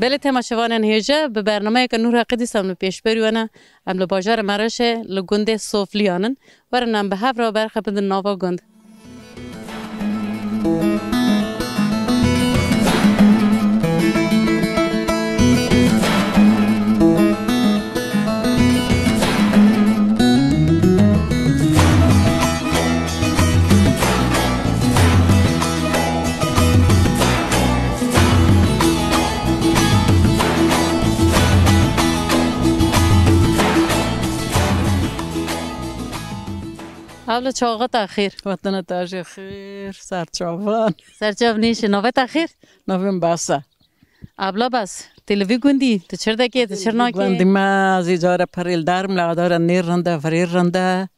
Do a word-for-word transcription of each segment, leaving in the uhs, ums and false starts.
Belê temaşevanên hêja, bi bernameyeke Nûr Heqî dîsa em li pêşberî we ne. Em li bajarê Mereşê li gundê Sofliyan in. Werin em bi hev re berxebindin nava gund. Abla, çawa te xêr? Wextana te jî xêr, serçavan. Serçav nêşe, navê te xêr? Navê min Basa. Abla Bas, tu li vî gundî, tu çir dekê, tu çir nakê? Gundî me, ez ê cara perê li dar im, li dar e nê rind e, virê rind e.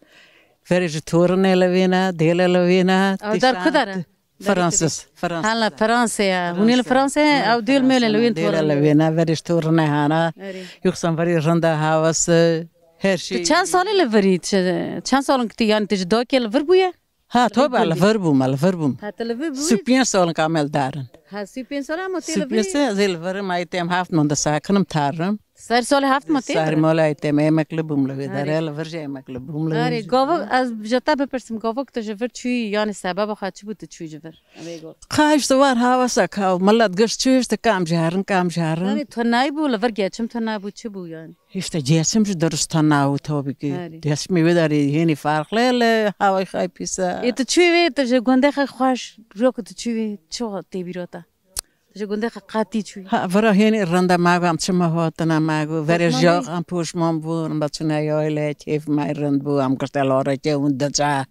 Verê ji torinê li vê ne, dêle li vê ne. Ew dar ku dar e? Fransız, Fransız. Hala Fransê ye. Hûn ê li Fransê, ew dêl mêle li wên torinê. Dêle li vê ne, verê ji torinê hana. Erê. Yoksa verê rind e, havas e, her şey. Tu çend salê li virî? Çi-, çend salin ku tu, yanî tu ji dakê li vir bûye? Ha, to ba li vir bûm, li vir bûm. Ha, tu li vir bûyî? Sî û pênc salin ka me li dar in. Ha, sî û pênc sal ama tê li vir. Sî û pênc sal ez ê li vir im, ay têm heft mande sakinim tarim. Ser salê heft ma tê? Ser malê ay têm emekli bûm li vê derê, li vir jî emekli bûm li vê. Arê, gava ez ji te bipirsim, gava ku tu ji vir çûyî, yanî sebeba xwe çi bû tu çûyî ji vir? Em ê got. Qay ji war havasa ka, millet gişt çûyî işte kam jî herin, kam jî herin. Yanî tu nayî bû, li vir geçim tu nayî bû, çi bû yanî? Îşte geçim jî dirust tena û tabii ki. Arê. Geçimê wê derê hênî farqle li havayê xay pîse. Ê tu çûyî wê, tu ji gundê xwe xweş, ro ku tu çûyî wê, çi tê bîra te? Ji gundê xwe qatî çûyî? Ha, vira hênî rinde me got, em çima hatine me got. Verê jax em poşman bûn, em çûne yaylê, kêf me rind bû, em girte larekê hûn dice,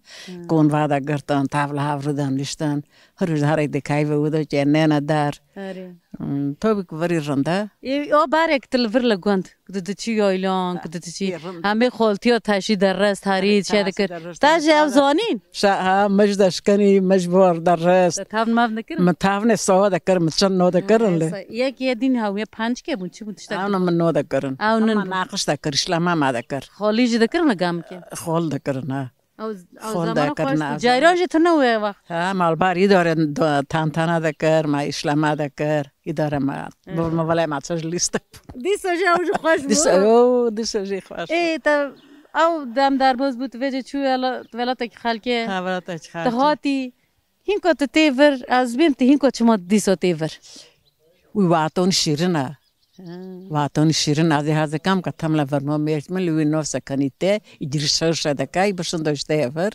kon vada girtin, tav li hev rûdan niştin. Her roj herek dikayî ve wida ke nêne der. Erê. Hmm, tabii ki verî rind e. Ê, o barek tu li vir li gund, ku tu diçî yaylan, ku tu diçî, ê, rind. Hemê xoltiya teşî derrest, herî çê dikir. Te jî ew zanîn? Şa, ha, mij de şkenî, mij bar derrest. Te tavn mav dikirin? Min tavnê sawa dekir, min çend no dekirin lê. Yek yê dîn hew yê penc ke bûn, çi bûn tiştek? Ana min no dekirin. Ew nin. Ama naqış dekir, işlema me dekir. Xolî jî dikirin li gamkê? Xol dikirin, ha. Ew, ew xol zamana dekir, xweş bû. Cayran jî tune wê wext. Ha, malbar îdare do-, tantana dekir, ma îşlema dekir, îdare ma. Evet. Bû me velay ma çaj lîste. Dîsa jî ew jî xweş bû. Dîsa, o, dîsa jî xweş bû. Ê, te ew dem derbas bû, tu vêce çû wela-, welatekî xelkê. Ha, welatekî xelkê. Tu hatî, hînka tu tê vir, ez bêm tu hînka çima dîsa tê vir? Wî waton şîrin e. Ha. Vaton şîrin, ez ê hezekam ke temle vermo mêrt min li wî nofse kenî te, îcrî şewşe dekay, bişin doşte ye vir.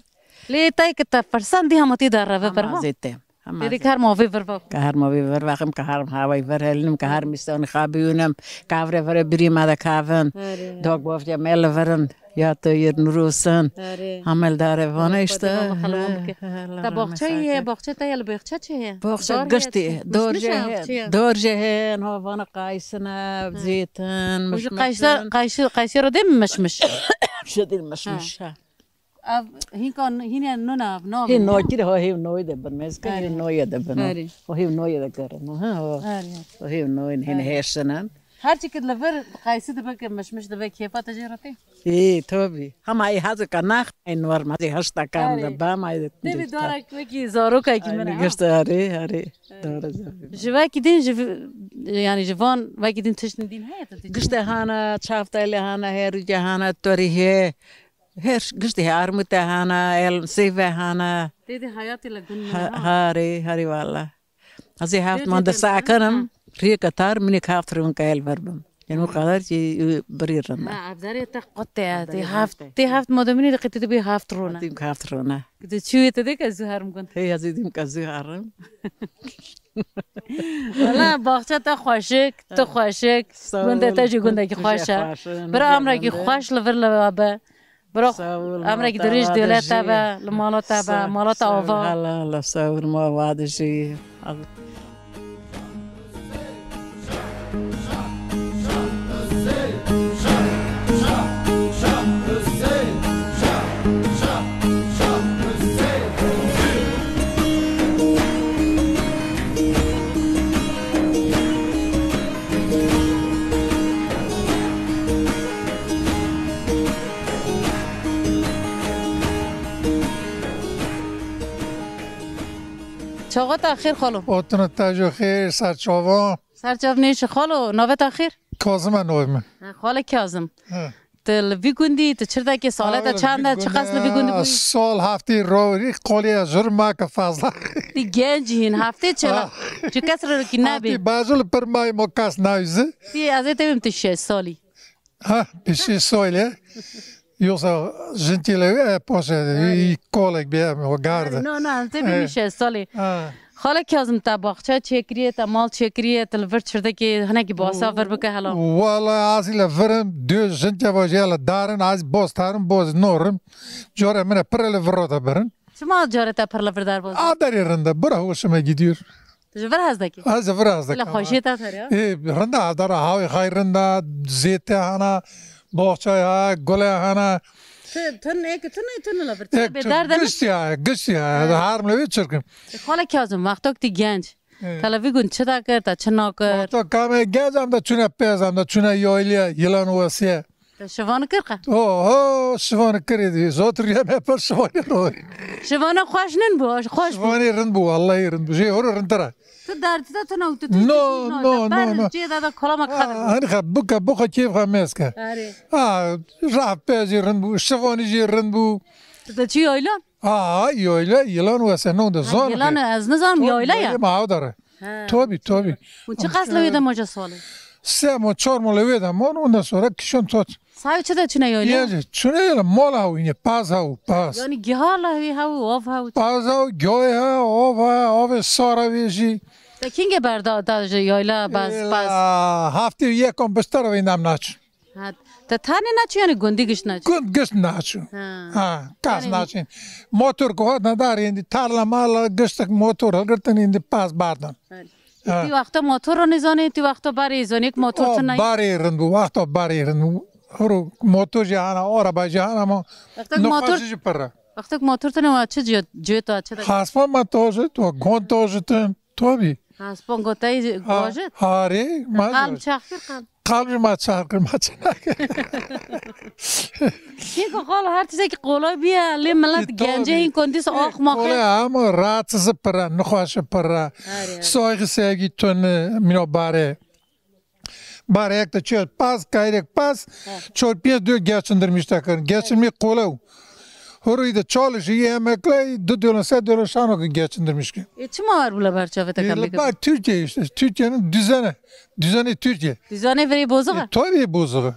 Lê tay ke te firsan dî hema tê de reve berva. Hema zê te. Hema zê. Tê de kar ma vê verva. Ke her ma vê verva, xim ke her havay ver helnim, ke her mîstanî xabiyunim, ke havre vere birî ma de kavin. Erê. Dog bofya me li verin. Ya tu yir nûrosin. Erê. Hamel dare vana işte. Xwedê xelwan bike. He, he, te baxçe ye, baxçe te ye, li baxçe çi heye? Baxçe giştî, dor jê he, dor jê he, no vana qayisine, zeytin, mişmişin. Qayisê, qayisê, qayisê re dê mişmiş. Şey dê mişmiş, ha. Ev hînka, hîne nuna, no. Hê nokir ha hê noy de bin, mezke hê noye de bin. Erê. O hê noye de kerin, ha, o. Erê. O hê noy, hîne hêşinin. Her çi ki li vir qayisî dibe ke mişmiş dibe kêfa te jê re tê. Ê, tabii. Hema ê hezika nax, ê normal, ê hişta kam de ba, ma ê de. Dê bi dorek wekî zarokekî min, ha? Gişt, erê, erê. Dore zarokekî. Ji wekî din, ji vi-, yani ji van wekî din tiştin din heye tu? Gişte hana, çaftelê hana, herûce hana, torî he. Her giştê he, armute hana, el sêve hana. Tê de hayatê le gun ha, ha. Harê, harê valla. Ez ê heft mande sakinim, rêke tar, min ê heft rûn ke el ver bim. Yani o kadar ki, e, birî rind e. Ha, evdarê te qut te, tê heft, tê heft mande min ê de qet te bê heft rûn e. Tê heft rûn e. Ki tu çûyê te de ke zû herim gun. Hey, ez ê dîm ke zû herim. Wala baxçe te xweşik, tu xweşik. Sağ ol. Gundê te jî gundekî xweş e. Bira emrekî xweş li vir li be. Bira emrekî dirêj dewlet te be, li mala te be, mala te ava. Sağ ol, sağ ol, ma vadijî. Çaxa te xêr xalo. Otuna te jî xêr, serçava. Serçav nêşi xalo, navê te xêr? Kazim e navê min. Ha, xalo Kazim. He. Tu li vî gundî, tu çirdekê sale te çend e, çiqas li vî gundî bûyî? Sal heftê rorî qolê ez jur ma ke fazla. Tu genc hîn, heftê çela. Ah. Çi kes re ki nebî. Heftê bajul pir may mo kes nayzi. Ti ez ê tevim tu şeş salî. Ha, bir şey söyle. Yoksa jintî le, e, poşe, kolek bir o gardı. No, no, em tevî şeş salî. Ha. Xala Kazim, te baxçe çêkiriye, te mal çêkiriye, te li vir çirdekê hinekî basa vir bike hela. Vallahi azî le virim, dü jintê vajê le darin, az boz tarim, boz norim. Care min e pir li vir rota birin. Çima care te pir li vir dar boz? Adarê rinde, bura hoşuma gidiyor. Tu ji vir hez dekî? Ez ji vir hez dekim. Xweşiyê te ter ya? Ê, rinda, dara hawê xay rinda, zête hana, boxçay ha, gule hana. Tu, tu ne ki, tu ne, tu ne la vir. Ê, tu bêdar de ne? Gişt ya, gişt ya. Her mle wê çirkin. Xala Kazim, wextok tu genc. Ê. Te li vî gund çi dakir, te çi nakir? Wextok kamê genc em de çune pêz, em de çune yayliye, yılan wesiye. Te şivan kir qe? Oho, şivan kirê dî. Zot riya me per şivanê roy. Şivana xweş nin bû, xweş bû. Şivanê rind bû, wallahî rind bû. Jê horo rindira. Tu derdi de tu ne tu tu. No, no, no, no. Cê de de kolama kare. Hani xa buka, buka keyf xa meske. Are. Ha, raf pezî rind bû, şivanî jî rind bû. Tu de çi yaylan? Ha, yayla, yılan wese ne onda zor. Yılan ez ne zam yayla ya. Ma avdara. Tabii, tabii. Hûn çi qas li wê de maca salê? Sê mo, çar mo li wê de mon, ondan sonra kişon tot. Sayo çi de çine yayla? Yece, çine yayla, mal haw yine, paz haw, paz. Yani giha la hevî haw, av haw. Paz haw, giha ha, av ha, avê sara wê jî. Te kingê berda da ji yayla baz, baz? Haftê yekom bistara wê nam naç. Ha, te tanê naçû yani gundî gişt naçû? Gund gişt naçû. Ha. Ha, kas yani naçîn. Motor ku hat nedar indi tarla marla giştek motor hilgirtin indi pas bardan. Belê. Ha. Ti wexta motor ro nizanê, ti wexta barê zanê ki motor çi nayê? Barê rind bû, wexta barê rind bû. Huru motor jî hana, araba jî hana ama wextek motor jî pirre. Wextek motor tine wa çi cüet, cüet wa çi de? Haspa ma tojit, wa gon tojitin. Tabii. Ha, spongo te gojit? Harê, ma qalm çax kir, qalm. Qalm ma çax kir, ma çax kir. Çiko xal her tiştekî qolay biye, lê millet gence hîn kondîs ax ma. Qolay ama rahatsız pira, nixweş pira. Soyxi sevgi tun mino bare. Barek de çiyo, pas, kayrek pas, çor piyes diyor geçindirmiş takın. Geçinmeyi kolay. Huruyda çalışıyor, emekli, du dönüm, se dönüm şano ki geçindirmiş ki. E, çima var bula ber çavê te? E, bak Türkiye işte, Türkiye'nin düzeni, düzeni Türkiye. Düzeni veri bozuk. E, tabii bozuk.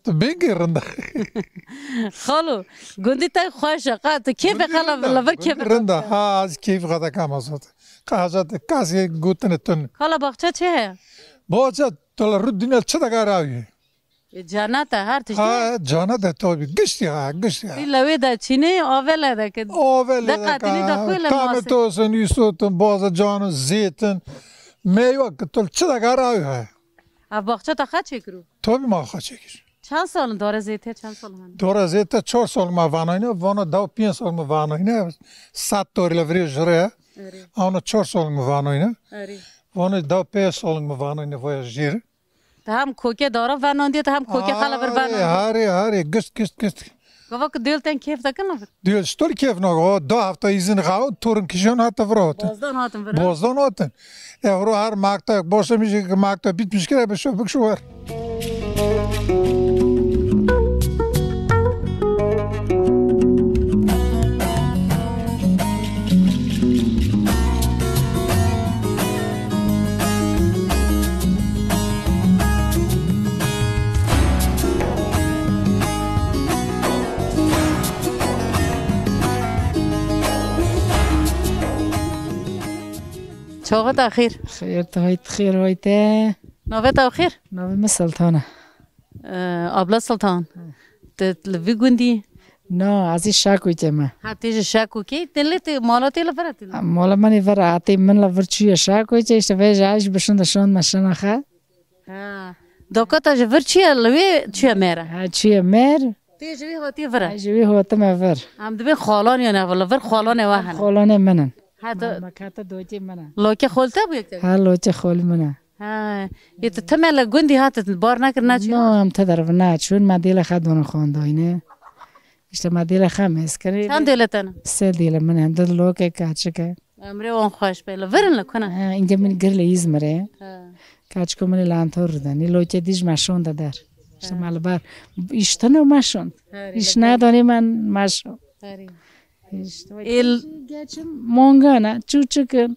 Tu bingê rinda. Xalo, gundî te xweş e. Qa tu kêfê xala li vir kêfê rinda. Ha, ez keyf xada kam azot. Qaza te kasê gotine tun. Xala baxça çi heye? Baxça tu li rû dinya çi dega rawî? E, cennet e, her tiştî. Ha, cennet e tabii. Giştî ha, giştî ha. Ti lewê de çînê, ave le de ke. Ave le de ke. Tamê tosin, îsotin, baza canin, zêtin. Meywe ki tu çi dega rawî ha. Ev baxça te xwe çêkiro? Tabii ma xwe çêkir. Çend sal in dore zêtê, çend sal in? Dore zêtê çar sal ma vanayne, vana daw pênc sal ma vanayne, sat dore le virê jire. Erê. Ana çar sal ma vanayne. Erê. Vana daw pênc sal ma vanayne vaya jir. Te hem koke dara venandiye, te hem koke xala vir venandiye. Harê, harê, gişt, gişt, gişt. Gava ku dêl tên kêf dikin li vir? Dêl ji tol kêf nake. O du hefta îzin xaw, torun kişan hate vir hate. Bozdan hatin vir, ha? Bozdan hatin. E, horo her makta, boşa mi jî makta bitmiş kire, bi şo bik şo ver. Çaxa te xêr. Xêr te hoyt, xêr hoyt e. Navê te xêr? Navê min Sultan e. Ee, Abla Sultan. Te li vî gundî? Na, ez ê Şakokê me. Ha, tê ji Şakokê? Te lê te mala te li vir e te? Mala min ê vir e, hatê min li vir çûye Şakokê, işte vê ji eş bişin de şon me şina xe. Ha. Doka te ji vir çûye, li wê çûye mêr e? Ha, çûye mêr. Tê ji wê hatiye vir e? Ha, ji wê hatime vir. Em dibên xalan yan ev, li vir xalanê we hene? Xalanê min in. Ha, tu Mekete dokê min e. Lokê xol te bû yek te? Ha, lokê xol min e. Ha. Yê tu time li gundî hatin bar nekir neçû? No, em te derve neçûn, me dêle xe dona xwendayne. İşte me dêle xe mêz kirî. Çend dêle te ne? Sê dêle min e, du lokek keçik e. Emrê wan xweş be. Li vir in li ku ne? Ha, ince min gir li İzmirê. Ha. Keçiko min li Antor de. Nî lokê dî ji me şonde der. İşte me li ber. İşte ne me şond. Herî, İş li ber. Nedonî men me şond. Herî. İşte Êl- geçim mongana, çûçikin.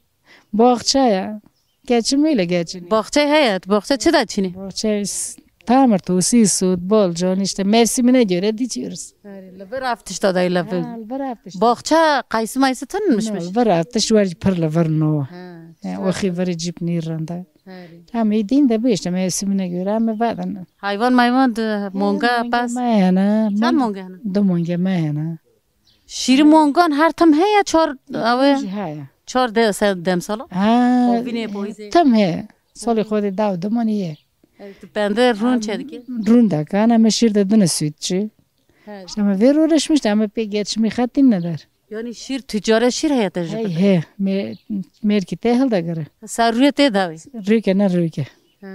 Boxçaya. Geçim öyle geçin. Boxçe heye, boxçe çi de çînî? Boxçe s- tamir, tosi, süt, bolcan, işte mevsimine göre dikiyoruz. Herî, li vir ev tişta dayî li vir. Ha, li vir ev tişta. Boxçe qaysi maysi tun miş No, miş? Li vir ev tiş wer pir li vir no. Ha, Yani, şwer. Oxî vir cip nî rende. Herî. Hem ê din de bu işte mevsimine göre hem vadin. Hayvan mayvan de monga Monga pas. Me hene. Çend monga hene? Du monga me hene. Şîrî mongan her tim heye çar ew ê? Jî heye. Çar de se demsala? Ha, Xovînê, boyzê. Tim heye. Salê xwe de daw dimanî ye. Evet, tu pende rûn çe dikî? Rûn dekan, em ê şîr de dine sütçü. Evet. İşte em ê vê rû reşmişte, em ê pê geçimî xetîn neder. Yani şîr, tücare şîr heye te ji Hey, he, me-, mêrkî te hildegire. Ser rûyê tê dawî? Rûke ne rûke. Ha.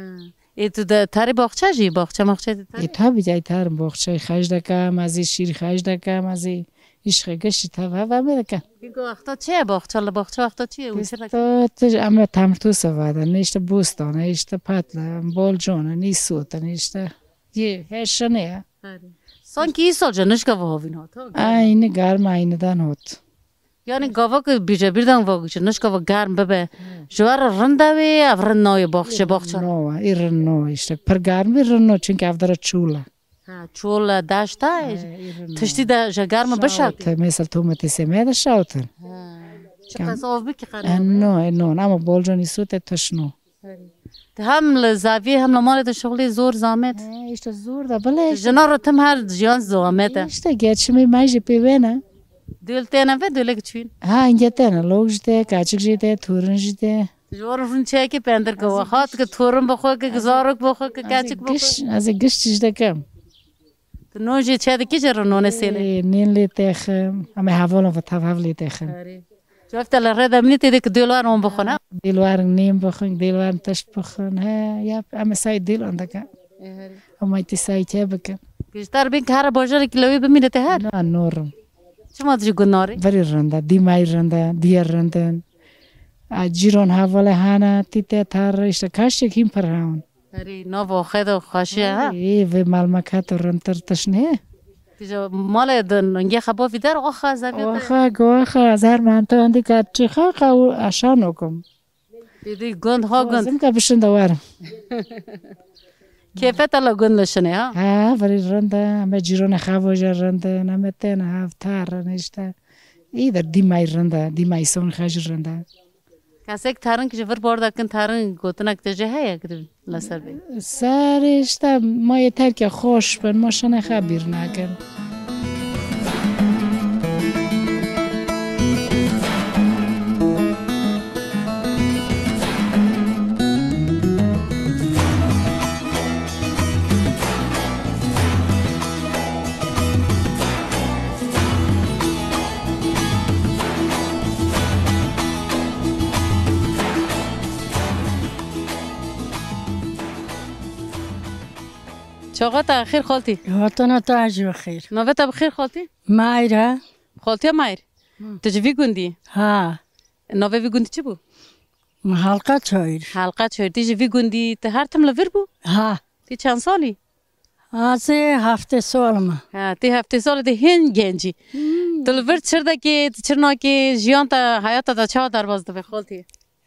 Ê tu de tarî boxça jî, boxça moxça de tarî? Ê tabi, ay tarî boxçayê xerc dekem, ez ê şîr xerc dekem, ez ê îşxê giştî tabi heva me dike. Pîgo wexta çi ye boxça? Li boxça wexta çi ye? Û çi rek? Pista tu em e tamir tu sevada, ne işte bostan, ne işte patla, bolcon, ne isot, ne işte. Ye, her şey ne ya. Herî. Sanki îsal je nişka ve havîn hat, ha? Aynı garma aynıdan hot. Yani gava ki bije birden vagişe, nişka ve germ bibe. Ji we re rind e wê, ev rind nayê baxçe, baxçe. No, ê rind no işte. Pir germ bî rind no, çünkü ev dere çûl e. Ha, çûl e, deşt e, He, ê rind no. Tiştî de ji germ bişa. Şawt e, mesela tomatesê me de şawt in. Ha. Çiqas av bikî qe E, no, e, no, ama bolcon îsot e tiş no. Herî. Te hem li zaviyê hem li malê de şixulî zor zamet. He, işte zor da bile işte. Jina re tim her jiyan zamet e. İşte geçimê me jî pê wê ne. Dûl têne ve dûlek çûn. Ha, inge têne, lok jî tê, kaçik jî tê, torun jî tê. Ji wan rûn çekê pendir ki, hat ki torun bixwe ki, zarok bixwe ki, kaçik bixwe. Giş, ez ê giş çiş dekem. Tu non jê çe dikî jê re nonê sêlê? Ê, nîn lê têxim. Em ê hevalon ve tev hev lê têxim. Erê. Cevap te li rê de minî tê de ki dêl wan bixwe, ne? Dêl wan nîn bixwin, dêl wan tişt bixwin. He, ya, em ê say dêl wan dike. Ê, herî. Em ay tê say ke bikin. Giştar bin ki here bajarekî lewê bimîne te her? Na, norim. Çima tu jî gunarî? Verî rinde, dîmayî rinde, diye rindin. A, cîron hevalê hene, tî te tar, işte kaşek hîn pir hewn. Herî, nava xwe de xweşiya, ha? Ê, vê malmekete rintir tişt nê. Tija malê de ningê xebavî der, oxa zevê te. Oxa, goxa, zer manto, endi ka çi xa, xa û aşan okum. Didi gund, ha gund. Lazim ka bişin de warim. Kêfet ala gund li şinê, ha? Ha, verî rind e, em ê cîronê xevoja rind in, em ê têne hev tar in, işte. Î der dîmayî rind e, dîmayî son xej rind e. Kesek terin ki ji vir bar dekin terin gotinek te jê heye ki tu li ser bê? Serê işte ma yê terke xweş bin, ma şine xe bîr nekin. Çaxa te xêr xaltî. Hatana te jî bi xêr. Navê te bi xêr xaltî? Mayra. Xaltiya Mayr. Hı. Tu ji vî gundî? Ha. Navê vî gundî çi bû? Halqa Çayır. Halqa Çayır. Tî ji vî gundî, tu her tim li vir bû? Ha. Tî çend salî? Azê heftê sal me. Ha, tî heftê salî de hên gencî. Hmm. Tu li vir çir dekê, tu çir nakê, jiyan te, heyata te çawa derbas dibe, xaltî?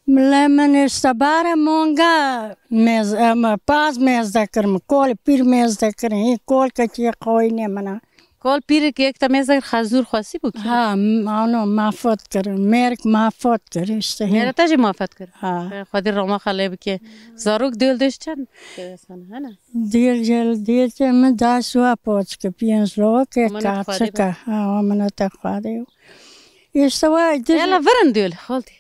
Mile min işte bare monga mez, em, paz mez dekirim, kol pîr mez dekirim, hî kol keçî qoyînê min a. Kol pîrik yek te mêze xezûr xwesî bû kî? Ha, m-, ano, ma fot kirin. Mêrik ma fot kirin, işte, hîn. Mêre te jî ma fot kir? Ha. Xwedî roma xelê bike. Zarok dêl dêş çend? Hene? Dêl jel, dêl jel min da şuwa poçke, piyens loke, Amanete Xwedê kaçika. Ha, amanete Xwedê. İşte vay, Ela virin dêl, xaltî.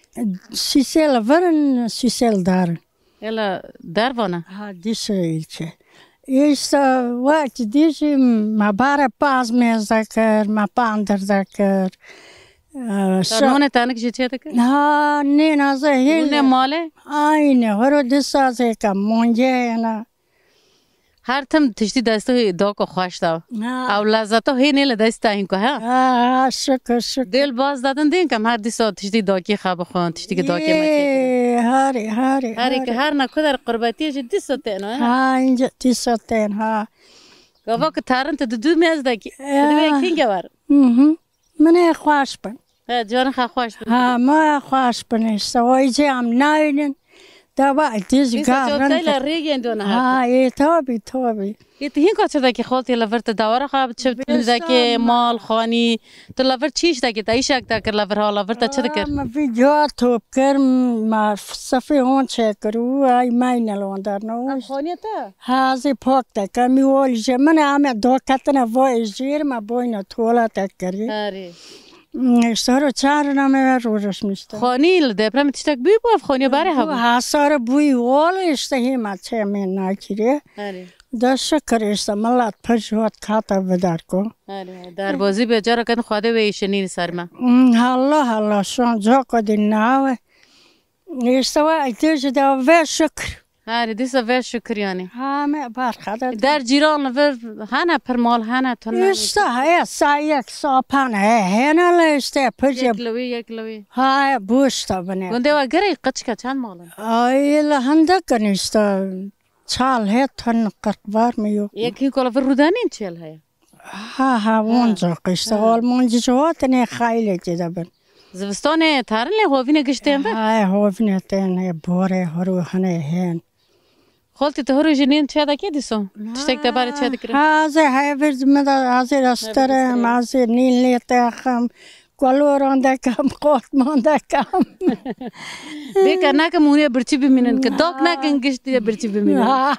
Sisel virin, sisel darin. Ela dervana? Ha, dîsa ilçe. İşte vay, dîjî me bare paz mêze kir, me pandir de kir. Ee, Te şa- nonê tenik jî çê dikir? Ha, nê naze hêl. Nûnê malê? Aynı, horo dîsa zêka, monge yena. Her tim tiştî destê dako xweş da. Ha. Ew lezzeta hê nê li destê hîn ku, ha? Ha, ha, şükür, şükür. Dêl baz dadin dîn kem her dîsa tiştî dakî xe bixwin, tiştî ki dakî me çêkirin. Ê, harî, harî, Herî ki harî. Her ne kuder qurbetiyê jî dîsa tên, ha? Ha, ince dîsa tên, ha. Gava ki terin tu di dû mêz dekî. Ya. Tu divê kîn gewer. Hı hı. Min ê xweş bin. He, carin xe xweş bin. Ha, ma xweş bin işte. O iyice am naynin. Da va tiz Dîsa gar çok rend. Teyla rêgên dona Ha, hate. E, tabi, tabi. Yê tu hîn kaçirdekî xoltê li vir tu dawara xwe bi çi Bêstan didekê ma. Mal, xanî. Tu li vir çi iş dekî? Te işek dekir li vir ha, li vir te çi dikir? Ma vîdeo top kir, ma sefê hon çekir û ay mayne li wan derno. Em xaniyê te? Ha, zî pok te, kemî ol ji min ame doketine vo êjîr, ma boyne tuwalete kirî. Herî. Saro çar name ve rojişmişti. Xanî li depremê tiştek bû, bû ev xanî barê hebû? Hasar bû, ol işte hema çemê nakirê. Herî. Da şükür işte millet pir ji hot kata vidarko. Herî. Derbazî be cara ket Xwedê wê îşinî li ser me. Hmm, Allah Allah, şu an cako din nawe. İşte ve têjî de ve şükür. Herî, dîsa ve şükür yani. Ha, me barka da. Der cîran li vir hene pir mal hene tune. İşte he, sayek sapan he, hene le işte pir Yek li wî, yek li wî. Ha, bu işte bine. Gundê we girê qeçke çend mal in? Ay, le hende kin işte. Çal he tun qirq var mı yok? Yek hîn kola vir rûdanîn çêl heye? Ha, ha, Ha. Onca qişte. Ha. Almanca ji hatine xayle ki de bin. Zivistanê tarin lê hovîne giştên ve? Ha, hovîne tên, bore, horu, hane, hen. Xoltî tu horu jî nên çê de kê dîso? Tiştek te barê çê dikire? Ha, ze hevir me de, hazir astere, hazir. Hazir nin lê te xam. Koloran dekam, qortman dekam. Bêka nekim hûn ê birçî bimînin, ki dok nekin giştî ê birçî bimînin. Ha.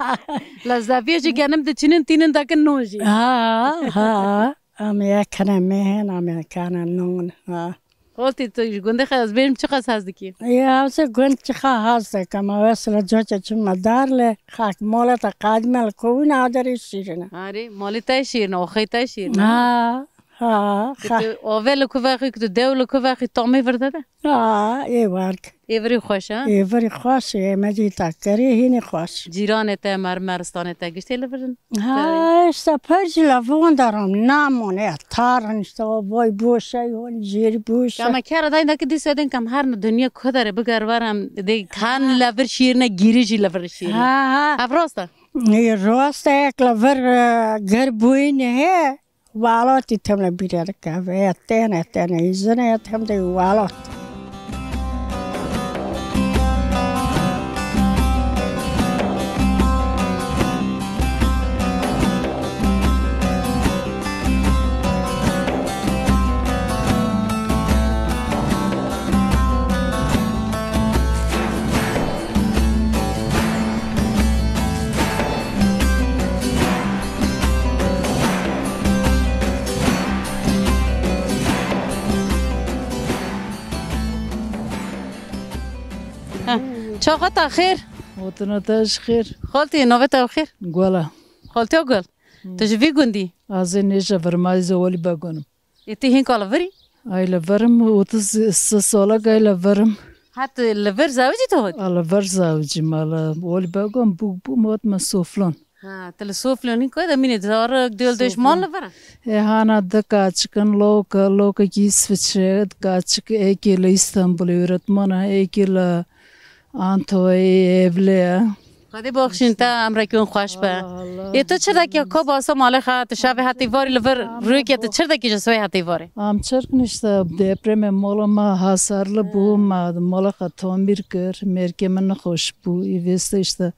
La zeviyê jî genim diçînin tînin dekin non jî. Ha, ha. Em yekine mehen, em yekine non. Ha. Xoltî tu ji gundê xwe ez bêjim çiqas hez dikî? Ya, ez ê gund çiqa hez dikim. Mesela coke çima dar le, xak mole te qadime li kovî naderê şîrine. Arê, malê te şîrine, oxê te şîrine. Ha. Ha, Ki xa- tu ave li ku vexî, ki tu dew li ku vexî, tamê vir de de. Ha, ê wark. Ê virî xweş, ha? Ê virî xweş, ê me jî takerê hînî xweş. Cîranê te, mer-, meristanê te, giştê li vir in? Ha, işte pir jî li van deran namon, ê tarin işte o boy boşe, yon jêr boşe. Kama kera dayın da ki dîsa din kam her ne dinya ku dere biger weram, de kan Ha. li vir şîrine, gîrî jî li vir şîrine. Ha, ha. Ev rast e? Ê, rast e, ek li vir, e, ger bûyîne he. Welatî tim li bîrê dike, vê têne, têne, îzine tim de welat. Ha, çaxa te xêr. Gotina te ji xêr. Xoltî, navê te xêr? Gola. Xoltî Gol. Hmm. Tu ji vî gundî? Ez ê nêja Virmayî Zewelî Begon im. Ê, tu hîn kal virî? Ay li vir im, otuz sê salek ay li vir im. Ha, tu li vir zewicî tu hot? A, li vir zewicî me, li Welî Begon bûk bûm, hot me Soflon. Ha, tu li Soflonî ku de mînî zarok, dol Soflon. Dojman li vir? Ê, hana di kaçik in, loke, lokekî Îsviçre, di kaçik êkê li Îstanbulê öğretmen e, êkê li Antoyê evlê ye. Xwedê baxşîn te, emrekê hûn xweş be. Allah, Allah. Ê, tu çirdekî ko basa malê xwe, tu şevê hetî varî li vir rûyekê, tu çirdekî ji swê hetî varê? Am çirkin işte depremê mala me hasarlı bû, me mala xwe tamir kir, mêrkê min nexweş bû, î vêste işte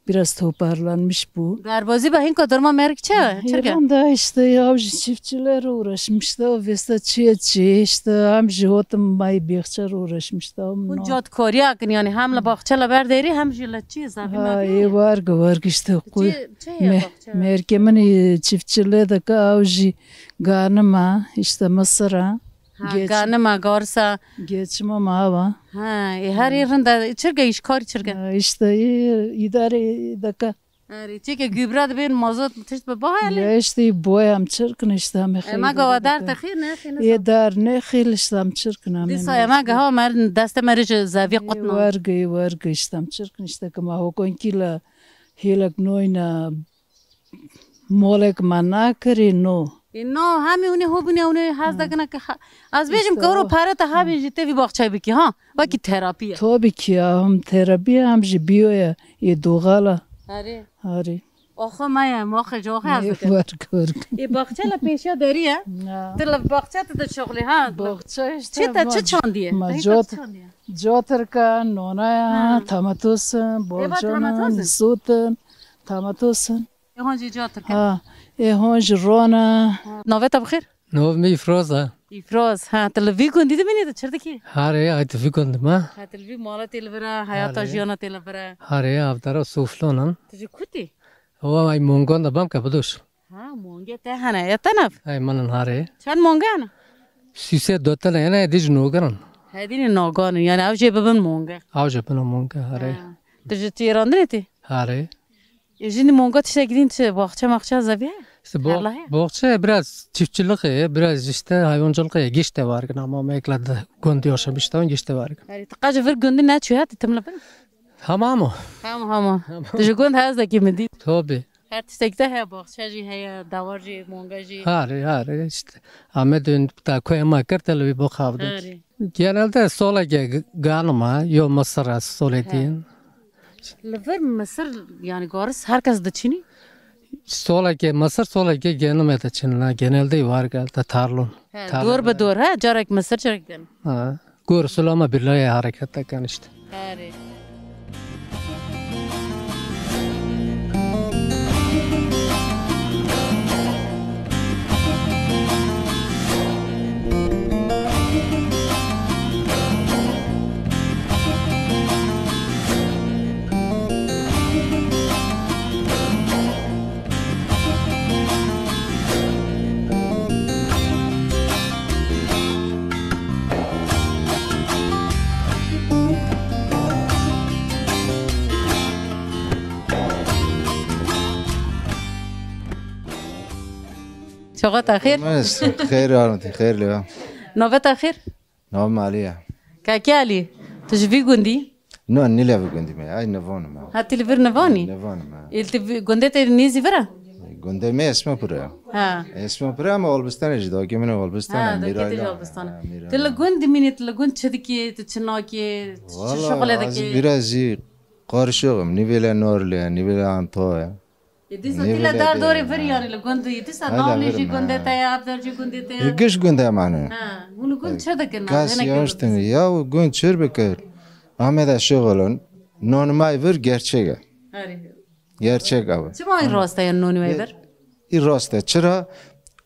biraz toparlanmış bu. Derbazî be hinka durma merg çi ye? Çirke? Hêlan da işte ya ji çiftçiler uğraşmış da vêsta çiye çi işte hem ji hotim may bêxçer uğraşmış da. Hûn cadkariya kin yani hem li baxçe li ber derî hem jî li çi zevî Ha, mevî ê ye? Warg warg işte ku Çi, çi ye me-, baxçe? Merkê min ê çiftçiliğe de ka ew jî ganima işte mısıra. Ha, Geç- ganima, garsa. Geçimim ava. Ha, e, her ê rinda çirge, îşkar çirge. Ha, işte, e, idare deke. Erê, çike gübre dibên mazot tişt bi baha Ya lê. işte boyam çirkin işte me E, xeyr ma gawa deke. Dar te xîr ne xîr ne. E dar ne xîr işte am çirkin am. Dîsa em ma gaha mer deste mer ji zevî qutna. Warge, warge işte am çirkin işte ki ma hokon kila hêlek noyna molek ma nakirî no. E, no, hemî hûnê hobûne hûnê hez dikine ki ha-, ez bêjim ki ewro pere te hebî jî tevî baxçeyê bikî, ha? Wekî terapî ye. Tabii ki ya, hem terapi hem jî biyo ye. Ê doğal e. Herê. Herê. Oxo me ye, moxê coxê ez dikim. Warg warg. Ê baxçe le pêşiya derî ye. Na. Tu li baxçe tu dişuxlî, ha? Baxçe işte Çi te çi çandiye? Ma Te hîn cot-, çi çandiye? Cotirka, nonaya, Ha. Tamatosin, Ê, va borconin, tamatosin? Sotin, tamatosin. Ê hon jî cotirka. Ha, ê hon jî rona. Navê te bi xêr? Navê min Îfroz e. Îfroz, ha, tu li vî gundî dimînî, tu çi dikî? Harê, ay tu vî gundî me. Ha, tu li vî mala tê li vir e, heyata Harê. Jiyana tê li vir e. Harê, avdara Soflon in. Tu ji ku tî? Ewa ay mongan de bam ke bidoş. Ha, mongê te hene, ya te nav? Ay min in harê. Çend monge hene? Sî sed doten hene, dij nogerin. Hedînî nogan in, yani ew jê bibin monge. Ew jê bibin monge, harê. Ha. Tu ji têrandinê tê? Harê. Ê, jinî monga tiştekî din çi? Baxçe maxçe zevî heye? İşte bo-, Tarla heye? Boğça biraz çiftçilik heye, biraz işte hayvancılık heye, gişte var gına ama mekla da gund yaşamıştan gişte var. Herê, tu qe ji vir gundî neçû ya, tu tim li vir? Hama hama. Hama hama. Hama. Tu ji gund hez dekî min dît. Tabii. Her tiştek te heye, baxçe jî heye, dawar jî, monga jî. Harê, harê işte. Ame dün da koyma kir, te li wî bo xav dot. Harê. Genelde soleke g-, ganima, yo mısıra soletin. He. Li vir misir, yani garis her kes diçînî? Soleke mısır, soleke ganime diçînî. Genelde var geldi tarlon. He, Tarlon dor bi var. Dor, he? Carek misir, carek ganim. Ha. Gor sulama birliğe hareket eken işte. Herê. Çaxa te xêr? Mes, xêr armî, xêr lê. Navê te xêr? Navê me Alî ye. Kekê Alî, tu ji vî gundî? No, nîle vî gundî me, ay Nevan me. Ha, tu li vir Nevanî? Nevan me. Ê, tu vî, gundê te nêzî vir e? Gundê me Esmepur e. Ha. Esmepur e ama Olbistanê jî, dakê min ê Olbistanê, Ha, dakê te jî Mîrayla. Olbistanê. Ha, Mîrayla. Tu li gund dimînî, tu li gund çi dikî, tu çi nakî, çi şixulê dikî? Valla, ez biraz jî karışığım. Nîvêle Norlê, nîvêle Antoya. Ê, dîsa tîle dar dorê vir, yanî li gund, ê, dîsa Navlî jî gundê te ye, Evder jî gundê te ye. Ê, giş gundê me ne. Ha, hûn li gund çi dikin? Kes yanlış demiyor. Ya gund çir bikir. Ameda şixulun. Nonmay vir gerçek e. Herî. Gerçek abi. Çima ê rast e, yanî nonmay vir? Ê, rast e. Çira?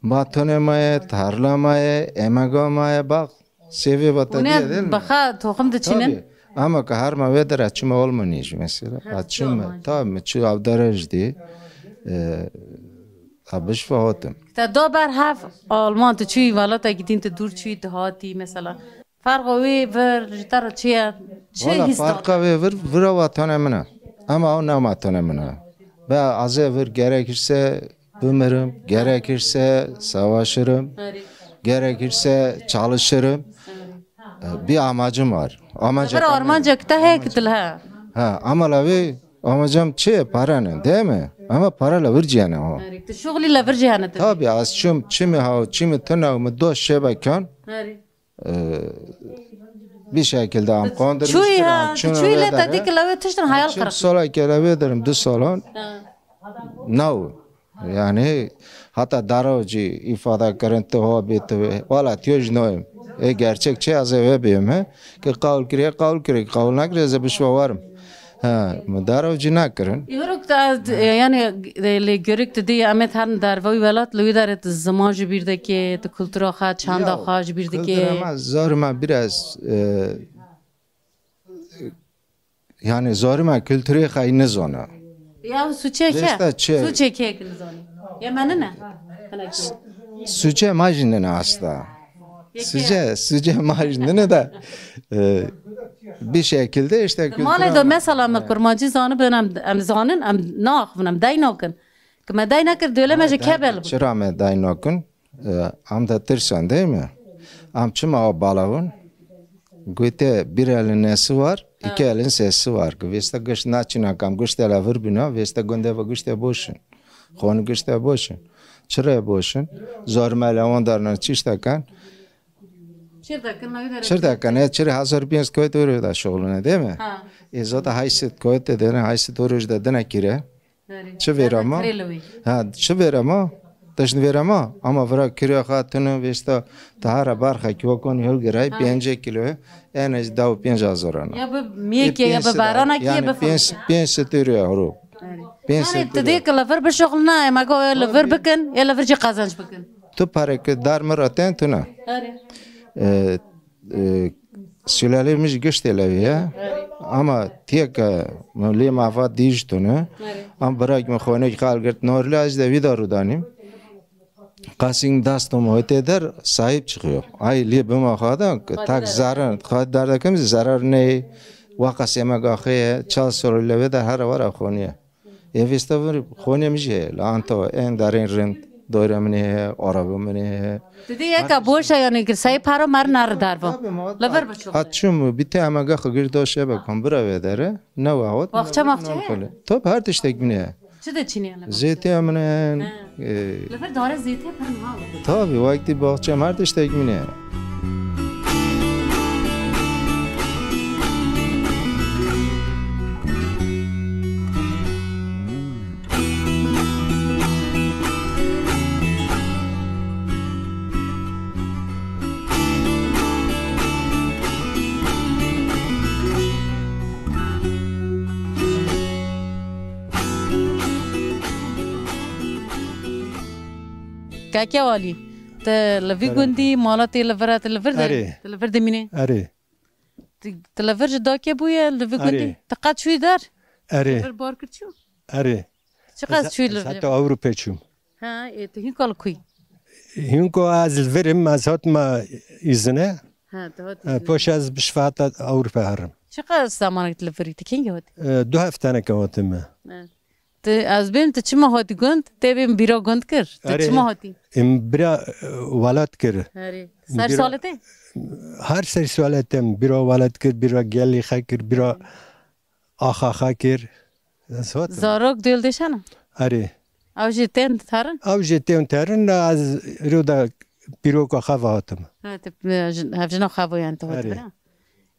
Batonê me ye, tarla me ye, emega me ye, bak. Sêvê vataniye değil mi? Baxa toxum diçînin. Tabii. Ama ki her ma vê dere çima olmanî jî mesela. Ha, çima? Tabii, mi çû avdara jî dî. E, ha, bişfa hatim. Te do ber hev Alman, tu çûyî welata gidîn, tu dûr çûyî, tu hatî mesela. Ferqa wê vir ji te re çi ye? Çi Valla hîs da? Ferqa wê vir, vira vatane min e. Ama o ne vatane min e. Be azê vir gerekirse Bimirim, gerekirse savaşırım, Herî. Gerekirse çalışırım. Herî. E, bir amacım var. Amacım Vir armancek te heye ki tu li he. Ha, ama la wê amacım çi? Para ne, değil mi? Ama para la vir cihane o. Herî. Tu şuxlî le vir cihane tu. Tabii, az çim, çimi ha, çimi tına, mi dost şebekan. Herî. E, bir şekilde am kandırmıştır. Çûyî ha, tu çûyî le te dî ki lewê tiştin hayal qirq. Sola ke lewê derim du salon. Ha. Naw. Yani hatta daro cî ifade kirin tu ho bê tu. Valla tiyo ji noyim. E, gerçek çi ez eve biyim he. Ki qawul kiriye, qawul kiriye. Qawul nakiriye, ez bişwa warim. Ha, min dara wî cî nakirin. Îro ku te, e, yani, e, lê görük tu dî, em ê herin derveyî welat, li wî derê tu ziman ji bîr dikê, tu kultura xwe, çanda xwe ji bîr dikê. Kultura me, zarê me biraz, e, yani, zarê me kulturê xwe nizane. Ya sûcê ke? Vêsta çi? Sûcê ke ki nizane? Ya me nine? Hinekî. Sûcê me jî nine asta. Sûcê, sûcê me jî nine de, e, bir şekilde işte kultura. Malê de mesela me kurmancî zanibin, em, em zanin, em naaxivin, em dey nakin. Ki me dey nekir, döle me ji kebel bû. Çira me dey nakin? E, em de tirsan değil mi? Em çima bala bûn? Gote bir elin nesi var, iki elin sesi var. Ki vêsta gişt naçîna kam, gişt ele vir bîna, vêsta gunde ve gişte boşin. Xoni gişte boşin. Çire boşin? Zarmele wan darna çişte kan. Çir de kan, ne kadar? Çir de kan, e, çir hazır bir köyde öyle de şoğluna değil mi? Ha. E, zaten haysit köyde de ne, haysit oruç da dene kire. Çi vêra ma? Ha, çi vêra ma? Tişt vêra ma? Ama vira kiriya xwe tune vêsta tahara barxa ki wekon hilgiray, pêncê kilo, en ez daw pênc hazar ana. Ya bi miyekê, ya bi barana ki, ya bi pênc, pênc sed euro ya horo. Pênc sed euro. Yani tu dê ki li vir bişuxulina, em ego li vir bikin, ya li vir jî qazanç bikin. Tu pare ki dar mi ra ten tune. E, e, Sülalê min jî giştê lewê ye. Ama tiyeke min lê mava dîj tune. Am birak min xonekî xal girt. Norî ez de vî de rûdanîm. Qasîng dastım hote der sahip çıkıyor. Ay lê bima xada tak zarar. Xad derdekim zarar ne. Waka semek axê ye. Çal sorî lewê de her wara xoniye. Ê vêsta vir xonê min jî heye, li Antawa, en darên rind, doyra min heye, araba min heye. Didî yeka boş e, yanî girsayî paro mer nari darva. Li vir biçû. Hat çûm, bi te amega xwe gir do şebe kom bira vê dere, ne wahot. Baxçe maxçe heye? Tabi her tiştek min heye. Çi de çînî ye li baxçe? Zêtê min heye. He. Ee, Li vir dare zêtê pir niha bû. Tabi, wekî baxçe her tiştek min heye. Kake Walî, tu li vî gundî mala tê li vir e, tu li vir de, Erê. Tu li vir dimînî? Erê. Tu, tu li vir ji dakê bûye, li vî gundî? Erê. Tu qet çûyî der? Erê. Li vir bar kir çû? Erê. Çiqas çûyî li vir? Ez heta Ewropê çûm. Ha, ê, tu hînka li ku yî? Hînko ez li vir im, ez hatima îzine. Ha, tu hat îzine. Paşê ez bi şefa heta Ewropê herim. Çiqas zemanek tu li vir î? Tu kengî hatî? E, du hefteneke hatime. Ha. Tu, ez bêm, tu çima hatî gund? Tê bêm bîra gund kir. Tu çima hatî? Em bira, e, welat kir. Herê. Ser salê te? Her ser salê te em bira welat kir, bira gelî xe kir, bira axa xe kir. Ez hat. Zarok dêl dêşana? Erê. Ew jî tên terin? Ew jî tên terin, ez rû da pîroka xe ve hatim. Ha, tu, e, jin-, hevjina xe ve yan tu hatî bira?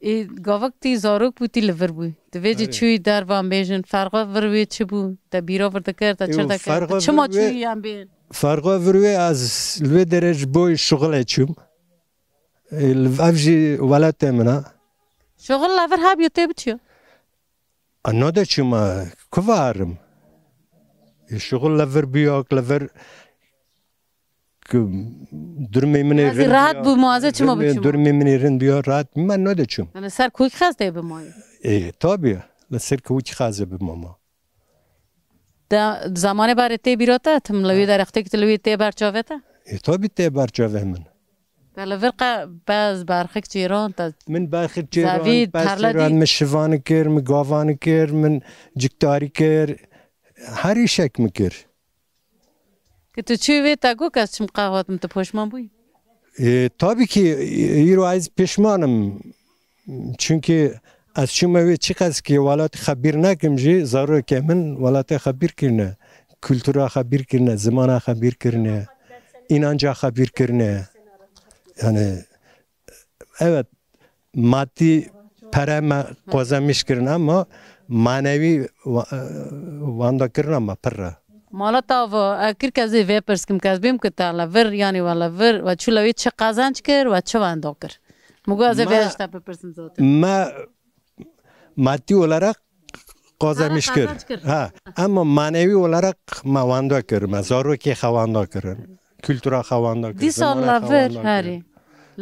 Ê, gavak tî zarok bû, tî li vir bû. Divê cî çûyî dervan bêjin, ferqa vir wê çi bû? Te bîra vir dikir, te çi dikir? Çima çûyî yan bên? Ferqa vir wê ez li wê derê ji bo şixulê çûm. Ê, li, ev jî welatê min e. Şixul li vir hebû tê biçû? A, nade çûma, ku varim? Ê, şixul li vir bûya, li vir Ku durmê min ê rind bû, muazê çima biçûm? Durmê min ê rind bûya, rahat bûm, me nade çûm. Li ser kûk xez tê bimayî? Ê, tabii. Li ser kûk xezê bimama. Da zamanê barê tê bîra te, tim li wî derextê ki tu li wî tê ber çavê te? Ê, tabii tê ber çavê min. Te li vir qe bez berxik çêran te? Min berxik çêran, bez çêran, min şivan kir, min gavan kir, min ciktarî kir. Her îşek min kir. Ki tu çûyî wê te got, ez çim qehwatim, tu poşman bûyî? E, tabii ki, e, îro ez pişman im. Çünkü ez çûme wê çiqas ki welatê xwe bîr nekim jî, zarokê min welatê xwe bîr kirine, kultura xwe bîr kirine, zimana xwe bîr kirine, înanca xwe bîr kirine. Yani, evet, madî pere me qozemîş kirin ama manewî wa-, wanda kirina me pir e. Mala te ava, e, kir ke ez ê vê pirs kim, ke ez bêm ku te li vir, yanî we li vir, we çû lewê çi qazanç kir, we çi wenda kir? Min got ez ê vê ji te bipirsim zaten. Me maddi olarak qazanç kir. Ha, ama manevi olarak me wenda kir, me zarokê xwe wenda kirin. Kultura xwe wenda kir, Dîsa zimanê li xwe vir, wenda kir. Herî.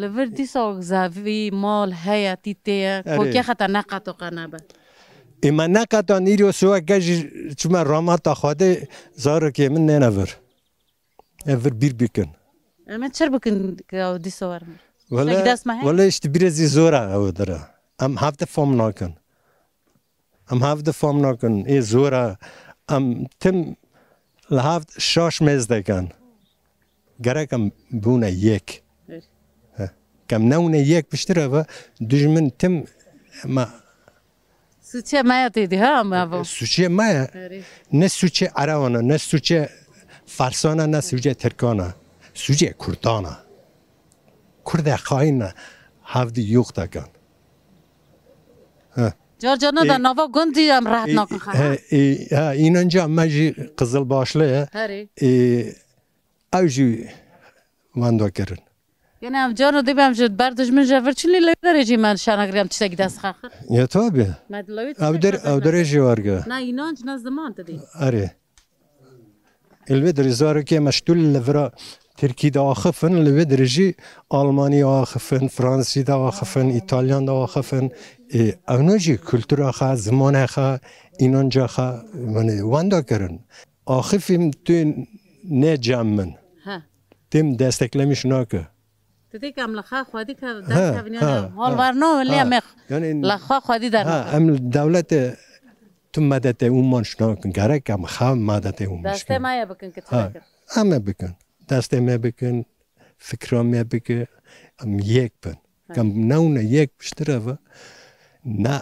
Li vir dîsa zavî, mal, heyetî tê ye. Erê. Kokê xwe te neqeto qe nebe. Ê me neqetan îro siweke jî çûme ramata Xwedê, zarokê min nêne vir. Ev vir bîr bikin. Em ê çir bikin ke ew dîsa werin? Wele, Tiştekî dest me heye? Wele işte biraz zî zor e ew dire. Em hevde fam nakin. Em hevde fam nakin. Ê zor e. Em tim li hevd şaş mêz dekin. Gerek em bûne yek. Evet. He. Kem newne yek piştir eve dijmin tim me Sûçê me ya têdî, ha, me ava. Sûçê me ya. Erê. Ne sûçê Erewan e, ne sûçê Fersan e, ne sûçê Tirkan e. Sûçê Kurdan e. Kurdê xayin e. Hevdî yox dekan. Ha. Car carna da nava gundî em rehet nakin xwe, ha? He, e, ha, înanca me jî qizilbaşlı ye. Herê. E, ew jî wenda kirin. Yani em caro dê em ji ber dijmin ji vir çûn lê li derê jî me şana giriyam tiştekî dest xaxir. Ya tabii. Me dilawî Ev der, ev derê jî warge. Na inanç, na ziman te dê. Erê. Elbet zarokê me ji tu li vira Tirkî de axifin, li vê derê jî Almanî axifin, Fransî de axifin, Îtalyan de axifin. E, ew ne jî kultura xwe, zimanê xwe, înanca xwe, yani wenda kirin. Axifîm tu ne cem min. Ha. Tim desteklemiş nake. Tu dê ke em li xwe xwedî ke derkevin, yani hal werno lê em ê li xwe xwedî dernakin. Em dewletê tu medetê û manş nakin. Gerek em xwe medetê û manş. Destê me ye bikin ki tu. Em ê bikin. Destê me bikin. Fikra me bike. Em yek bin. Em newne yek piştir eve. Ne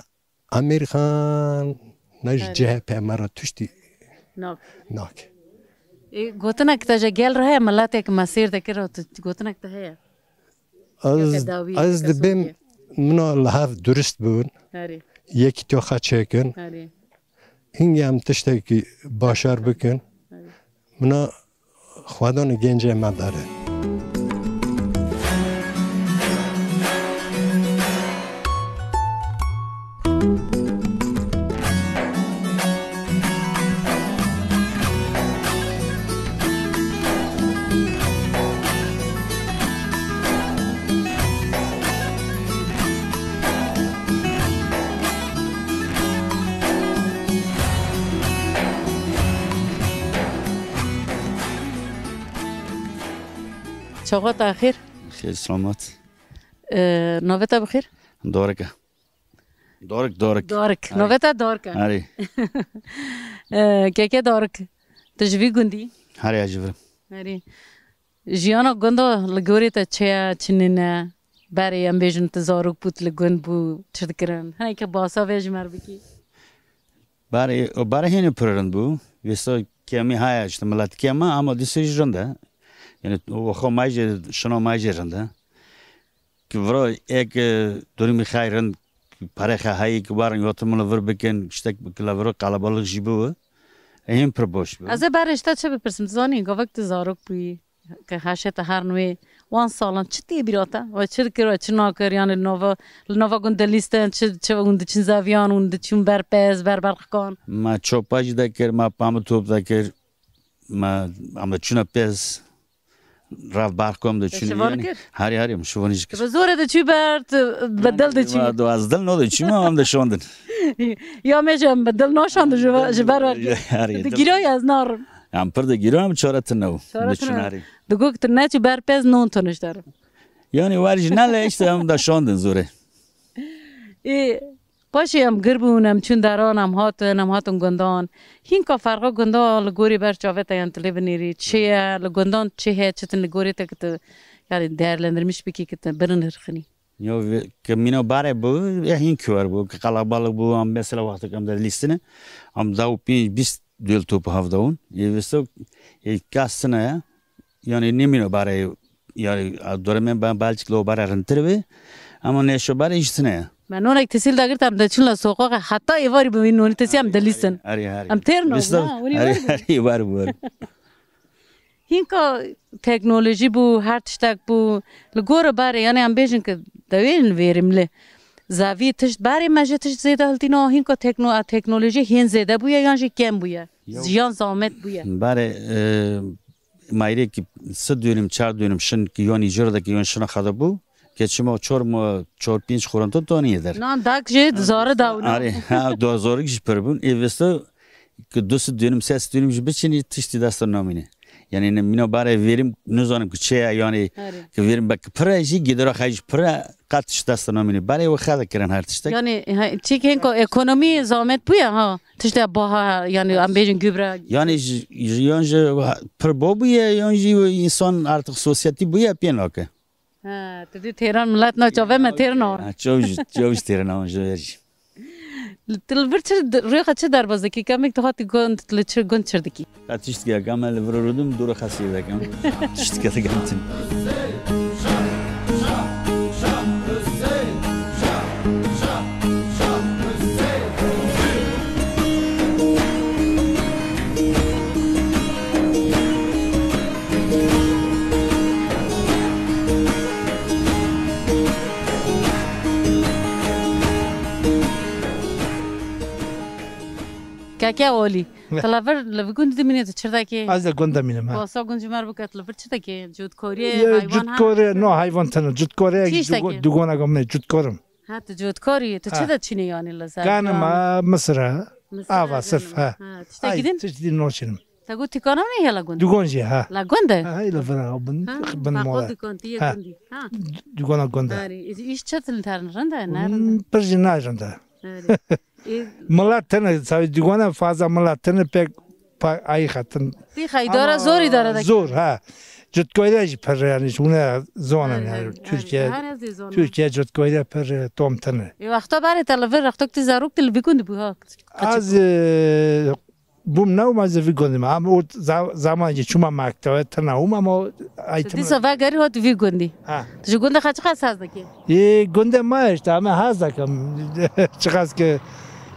Amîrxan, ne ji C H P me re tiştî nak. Ê, gotinek te ji gel re heye, miletek me sêr dikir, tu gotinek te heye? Ez, ez dibêm mina li hev durist bibin. Herî. Yekîtiya xwe çêkin. Herî. Hingê em tiştekî başar bikin. Herî. Mina Xwedanê gencê me dere. Çawa te xêr? Xêr, selamet. Ee, navê te bi xêr? Dorik e. Dorik, Dorik. Dorik. Navê te Dorik e. Erê. Ee, keke Dorik. Tu ji vî gundî? Herê, ez ji vir im. Herê. Jiyana gunda li gorî te çi ye, çi nîne? Berê em bêjin tu zarok bû, tu li gund bû, çi dikirin? Hinekî basa vê ji me re bikî. Berê, o berê hînî pir rind bû. Wêsa kêmî heye, işte milet kêm e, ama dîsa jî rind e. Yani o xwe me jî, şino me jî rind e. Ki vira ê ki durumî xey rind, perê xwe heyî ki werin ya tu min li vir bikin, tiştek ki li vir qelebalix jî bibe. Ê hîn pir baş bû. Ez ê berê ji te çi bipirsim? Tu zanî, gavek tu zarok bûyî, ke heşê te her nû ê wan salan çi tê bîra te? We çi dikir, we çi nakir? Yani li nava, li nava gund dilîstin, çi, çi hûn diçin zeviyan, hûn diçûn ber pez, ber berxikan? Me çopa jî dekir, me pamî top dekir, me, em diçûne pez, rev berxikan diçûne. Şivan yani kir? Herî, herî, em şivanî jî kir. Bi zorê diçû ber, tu bi dil diçû. Ma do ez dil no diçûme, em dişandin. Ya me jî em bi dil naşandin ji, ji ber wekî. Herî, dil. Digîrayî ez narim. Em pir digîran, em çare tune bû. Çare tune. Diçûn herî. Digot tu neçî ber pez non tuniş derim. Yani wer jî nele işte em de şandin zorê. Ê, paşê em gir bûn, em çûn deran, em hatin, em hatin gundan. Hînka ferqa gunda li gorî ber çavê te yan tu lê binêrî. Çi ye, li gundan çi heye, çi tin li gorî te ki tu, yani değerlendirmiş bikî ki tu birin hirxinî. Yo, ke mîna barê bû, ya hîn kiwer bû, ke qalabalix bû, em mesela wextek em de lîstine, em da û pênc bîst duyel topu hevdawun. Ê vêso, ê kas tine ya, yani nêmîna barê, yani doremên ben belçik lo barê rintir be, ama nêşo barê jî tine ya. Me nonek tesîl dagirt em de çûn la soqoqe, heta êvarî bi wî nonî tesî em de lîstin. Erê, erê. Em têr no, vêso, na, winî erê, erê, êvar bû. Hînka teknolojî bû, her tiştek bû. Li gorî berê, yani em bêjin ki dewên verimli. Zavî tişt, barê me jî tişt zêde hiltîne, hînka tekno-, a, teknolojî hîn zêde bûye yan jî kêm bûye? Yo. Ziyan zamet bûye? Barê, e, mayrê ki sed dönüm, çar dönüm şin ki yanî jir de ki yan şina xada bû, ke çima çor ma, çor pênc xoranto tanî der. Nan dak jî zare dawna. Arê, ha, do zorik jî pir bûn. Ê vesta ki du sed dönüm, sê sed dönüm jî biçinî tiştî desta namîne. Yani ne, mîna barê verim nizanim ki çi ye, yani Arê. Ki verim belki pir e jî, gidera xey jî pir e, qet tişt desta namîne. Barê we xede kirin her tiştek. Yani, ha, çîk hên ku ekonomî zamet bûye ha. Tiştê baha, yani em bêjin gübre. Yani ji, ji, yan ji pir bo bûye, yan jî însan artık sosyetî bûye pê nake. Ha, tu dî têran milet na çave me têr na. Ha, çaw jî, çaw jî têr na ji ver jî. Tu li vir çi d-, rêxa çi derbas dikî? Kemek tu hatî gund, li çi gund çir dikî? Ya tiştke, em li vir rûdim, dûre xesî dekim. Tiştke dikim tim. Keke Olî. Ne. Tu li vir, li vir gund dimînî, tu çi dikî? Ez li gund dimînim, ha. Wasa gund ji me re bike, tu li vir çi dikî? Cûtkorî, ye, haywan ha? Cûtkorê, no, haywan tene. Cûtkorê, Çi iş dikî? Dûgona gom ne, cûtkorim. Ha, tu cûtkorî, tu çi Ha. de çînî yani li ser? Ganim ha, misir ha. Misir Ava ha, sirf ganim. Ha. Ha, tiştekî Ay, din? Tiştekî din noçinim. Te got tîkana ne ya la gund? Dûgon jî, ha. La gund e? Ha, ha, la vira bin, Ha, bin ha, mole. Dûgon tî ye Ha. Gundî. Ha. Dûgona gund e. Harî, îş çetin terin, rind e, ne rind e? Hmm, pir jî ne rind e. Harî. E, Milet tene, tabii dûgona fazla milet tene pek pa-, ayî xetin. Tî xeydara Ama zor îdare dike. Zor, ha. Cutkoyra jî pir yani, şuna zonan Harî, yani. Harî, Türkiye, Harî, ez dê zonan. Türkiye cutkoyra pir, e, tom tene. E, wexta berê te li vir, wexta ki tu zarok tu li vî gundî bû ha? Az, e, bûm ne ûm ez vî gundî me. Ama o za-, zaman ki çûma mektebe, tena ûm ama o Tu eğitim dîsa vegerî hot vî gundî. Ha. Tu ji gundê xwe çiqas hez dikî? Ê, gundê me işte, em hez dikim. Çiqas ki,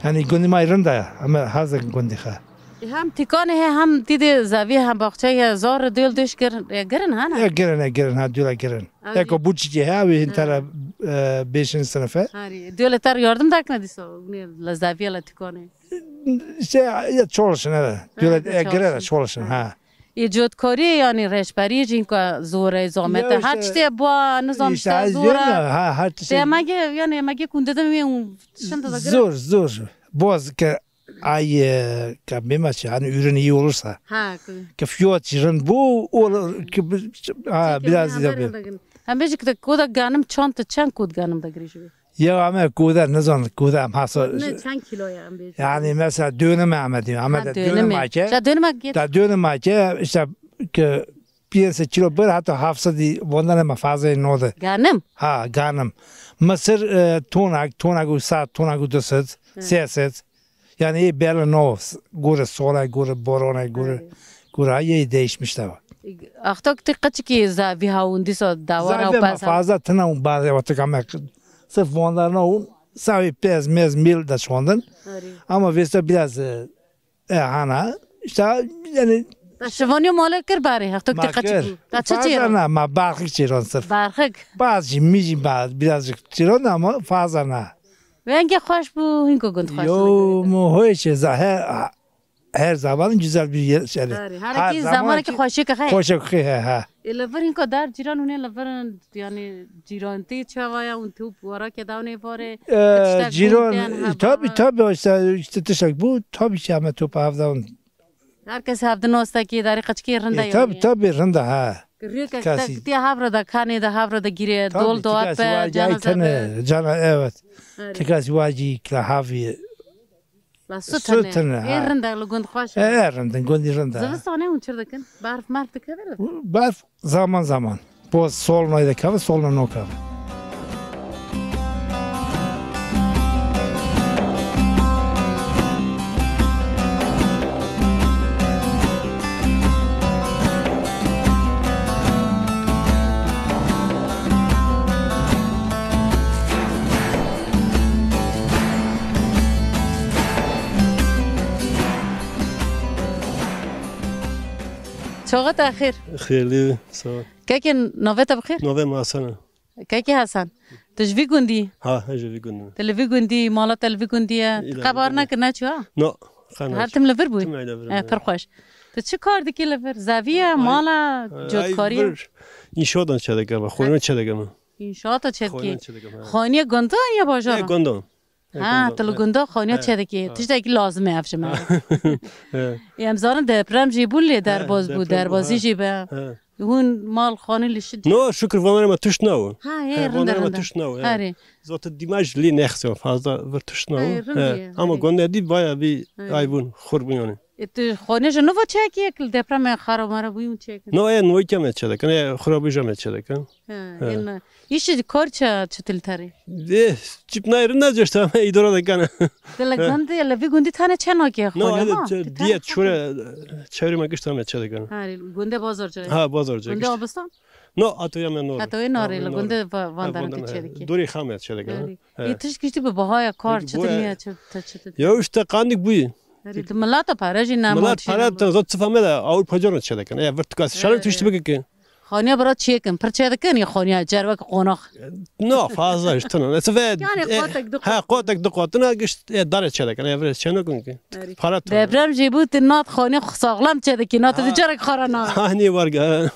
yani gundê me rind e, em hez dikim gundê xwe. Ê, hem tîkanê heye, hem tî de zavî, hem baxçe ye, zor dêl dêş gir-, e, girin, ha ne? E, girin, e, girin, ha, dûla girin. Ew Eko jî bu çiçeği abi hin Ha. tara, e, beşinci sınıfı. Harî, dûla tar yardım dakine dîsa, ne, la zavî la tîkanê. İşte ya çalışın, evet. Ha, Dûla, ya e, girer çalışın. çalışın, Ha. ha. Ê cotkariyê yanî reşberiyê jî hinka zor e, zamet e. Ya Her işte, tiştê bua, nizam işte işte ez zor diyorum e. ya, ha, her tiştê Te emegê, yanî emegê kundê de wê û şinda da girin. Zor, zor. Boz ke ay, e, ke bima şey, hani ürün iyi olursa. Ha, ku- Ke fiyat rind bu, olur ki biz, ha, Çekil biraz ne da haber bir. yanında gün. Hem bêjî ki te koda ganim çanta çend kod ganim da girî jî. Ya ama koda nizan, koda em hasa. Ne çend kilo ya em bêjî? Yani mesela dönüm Ahmet'i, Ahmet Ha, dönüm dönüm. ake. Şa dönüm ake. Da dönüm ake işte ki piyasa kilo bir hatta hafsa di bundan ama fazla noda. Ganim. Ha, ganim. Mısır, e, tonak, tonak u saat, tonak u dosat, Hı. seset. Yani iyi belli no, göre sola, göre borona, göre, Evet. göre iyi değişmiş de var. Axtok ti qeçikî zavî hawin dîsa dawara û Zavî ama pesa. fazla tına un bazı vakti kamek. Sırf vonlarına un, savi pez, mez, mil de şondan. Harî. Ama vesta biraz, e, e, hana, işte, yani Ta şivanî male kir barê, axtok ti Ma qeçik kir. bû. Ta çi Fazla çîrand? na, ma barxik çîrand sırf. Barxik. Bazı mijî bazı, birazcık çîrand ama fazla na. Vengê xweş bû, hinko gund xweş Yo, bû. mu hoy çê, za-, he, Her zaman güzel bir yer, yani. Her, her Her ki zaman zamanı ki ki hoşu ki he. Hoşu ki he, ha. E, li vir hinka dar cîran hûn ê li vir, yani cîran tê çawa ya hûn top wara ke dawnê varê, Ee, tiştek cîran, bûn, e, ha, tabii, ha. tabii, işte, işte tiştek bu, tabii ki ama top avdan. Her kes hevdi nostaki, darî qeçkê rinda E, tabii, yani. tabii, rinda, ha. Rüyek Kasi. tek diye havra da, kanê da havra da gire, Tabii, dol doğa tikasi pe, var, cana yay tene, zabe. cana, evet. Evet. Tikasi var ki havi. La Su sutene. tene, Ê ha. rinda li gund xweş E, e. e, rindin, gundî rinda. Zivistanê hûn çir dikin? Berf merf dikeve li? Berf zaman zaman. Boz sol noy dikeve, sol no nokeve. Çaxa te xêr. Xêrlî, sağ ol. Kekê, navê te bi xêr? Navê me Hasan e. Kekê Hesen, tu ji vî gundî? Ha, ez ji vî gundî me. Tu li vî gundî, mala te li vî gundî ye? Îla vî gundî. Qebar nekir, neçû ha? No, qe neçû. Her tim li vir bûyî? Tim ê li vir. Eh, pir xweş. Tu çi kar dikî li vir? Zevî ye, mala, cotkarî ye? Vir, înşaatan çêdike me, xwînan çêdike me. Înşaata çêdikî? Xwînan çêdike me, ha. Xaniyê gundan ya bajaran? Eh, gundan. Ha, tu li gunda xaniya çêdikî. Tiştekî lazim e ev ji me re. Ê, em zanin deprem jî bû lê derbaz bû, derbazî jî be. Hûn mal xanî li şi. No, şukir, van me tişt nawe. Ha, hê, rinde, rinde. Tişt nawe. Herê. Zaten dîmaj lê nexsiyon fazla vir tişt nawe. Ama gonde dî baya vî ay bûn, xur bûn yani. Ê, tu xaniya ji nû ve çêkî yek li depremê xara mara bûyî hûn çêkin? No, ê, nû ke me çêdikin, ê, xurabî jî me çêdikin. He, ê, ne. Îşê kar çi, çi til terê? Ê, çip nayê rind e, işte, îdare dikin. Tu li gundê, li vî gundî tane çê nakê xaniya ma? Diye çure, çevrê me gişt me çêdikin. Ha, gundê Bazarcayê. Ha, Bazarcayê. Gundê Abistan? No, hatoya me nor. Hatoya norê, li gundê Vandarê çêdikî. Dorê xame çêdikin. Ê, tişt giştî bi bahaya kar, çi til niye, çi, çi, çi til? Ya işte qandik bûyî. Herî, tu milata pere jî nema. Milat pere te zot çi fehme de, Ewropa caran çêdikin. E, vir tu kas şalê tu işte bikike. Xaniya bira çêkin, pir çêdikin ya xaniya cerwek qonax. No, fazla işte ne. Sife. Yani, e, qotek du ha, qotek du qotina gişt, e, dare çêdikin. E, vir çênokun ki. Herî. Para tu. Deprem jî bû, tu nat xaniya saxlam çêdikî, nat tu carek xara na. Ha, niye var ga?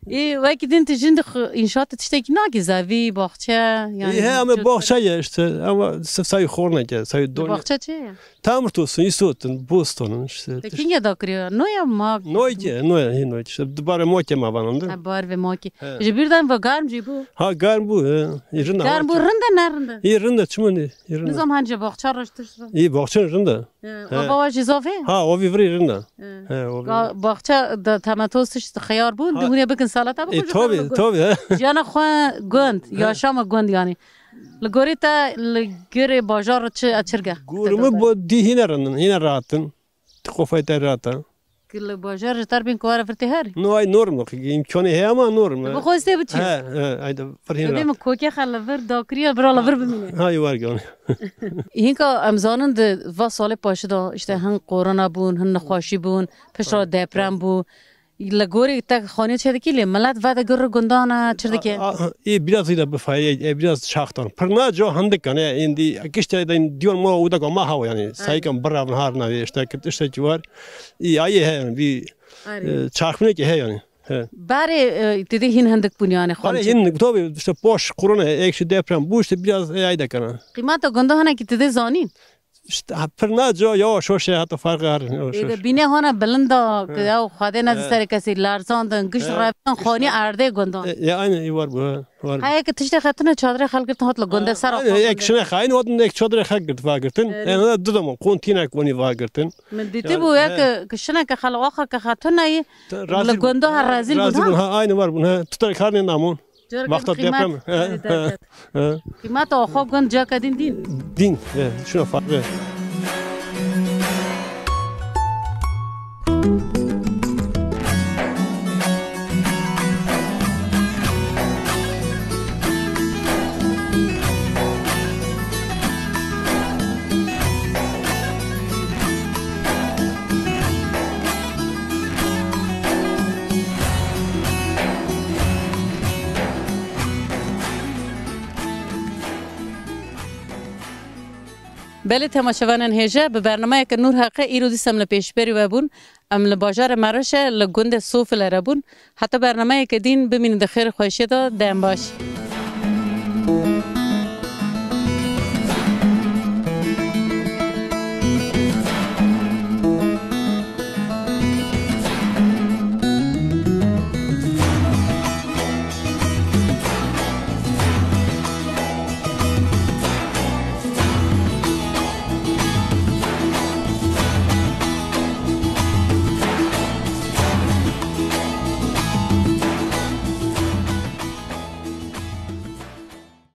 Ê, wekî din tu jin di xi-, înşaatê tiştekî nakî, zevî, baxçe, yani. Ê, he, ama baxçe ye işte, ama sif sayı xorneke, sayı donya. Baxçe çi ye? Tamir tosun, isotin, bostonin işte. Te kînge da kiriyor? Noya ma? Noyke, noya, he, noyke. İşte dibare moke ma vanandı. Ha, bar ve moke. He. Ji birden ve garm jî bû. Ha, garm bû, he. Ê, rind e. Garm bû, rind e, ne rind e? Ê, rind e, çimun ê, ê, rind e. Nizam hence baxçe roj tişt rind. Ê, baxçe rind e. He, ava wa jî zaf e? Ha, ovî virî rind e. He. He, ovî. Ga-, baxçe de temetoz tişt xiyar bûn, ha, di hûnê bikin salata bixwe. E, tabii, tabii, he. Jiyana xwe gund, he, yaşama gund yani. Li gorî te, li gorî bajar çi, e, çirge? Gorî min bo dî hîne rind in, hîne rahat in. Ti qofayê te rahat e. Ki li bajar ji ter bên ku were vir tê herî? No, ay norm, imkanê heye ama norm e. Bi xwe stê biçî. He, he, ay de vir hîne rahat. Dê min kokê xwe li vir dakiriye, bira li vir bimîne. Ha, ay wergan. Hinka em zanin di va salê paşî de, işte, hin korona bûn, hin nexweşî bûn, piştre deprem bû. Li gorî te xanî çêdikî lê milet vede gir gundan e, çi dike? A, a, ê biraz îda bifayê, ê biraz çaxtan. Pirna co hindik, yani, êndî kişte de diyon ma û da ma hawa, yani, saykan biravin harna, işte, kit, işte ki var. Ê, ayê he, yani, bir, e, çarpınık he, yani. He. Berê, e, dedi hin hindik bûn, yani, xanî çêdikî. Hin, tabii, işte, boş, korona, ekşi deprem, bu işte biraz, e, ay da kana. Qîmeta gundan hene ki dedi zanîn. İşte, ha, pirna co yavaş yavaş hata farkı har. Yavaş yavaş. Ê, de bîne hona bilinda, ki ew Xwedê nezi serê kesî lerzandin, giş revdan xanî erdê gundan. E, ya, aynen, ê, var bu, ha, var bu. Ha, yek tiştê xetine çadrê xelk girtin, hat li gunde ser. Aynen, yek şine xayin, hat yek çadrê xelk girt, va girtin. Evet. Yani, da dudamon, kon tînek woni va girtin. Min dîti bû, yek ki şine ki xel, axa ki xetine yi, li gunda ha rezil bûn, ha? Ha, aynen, var bûn, ha. Tutar karnê namon. Wexta deprem. He, he, he. Qîmeta xwe gund ciyaka din dîn. Dîn, he, şuna farklı. Belê temaşevanên hêje, bi bernameyeke Nûr Heqê îro dîsa em li pêşberî we bûn. Em li bajarê Mereşê li gundê Sofile re bûn. Heta bernameyeke dîn bimînin di xêr û xweşiyê de, dem baş.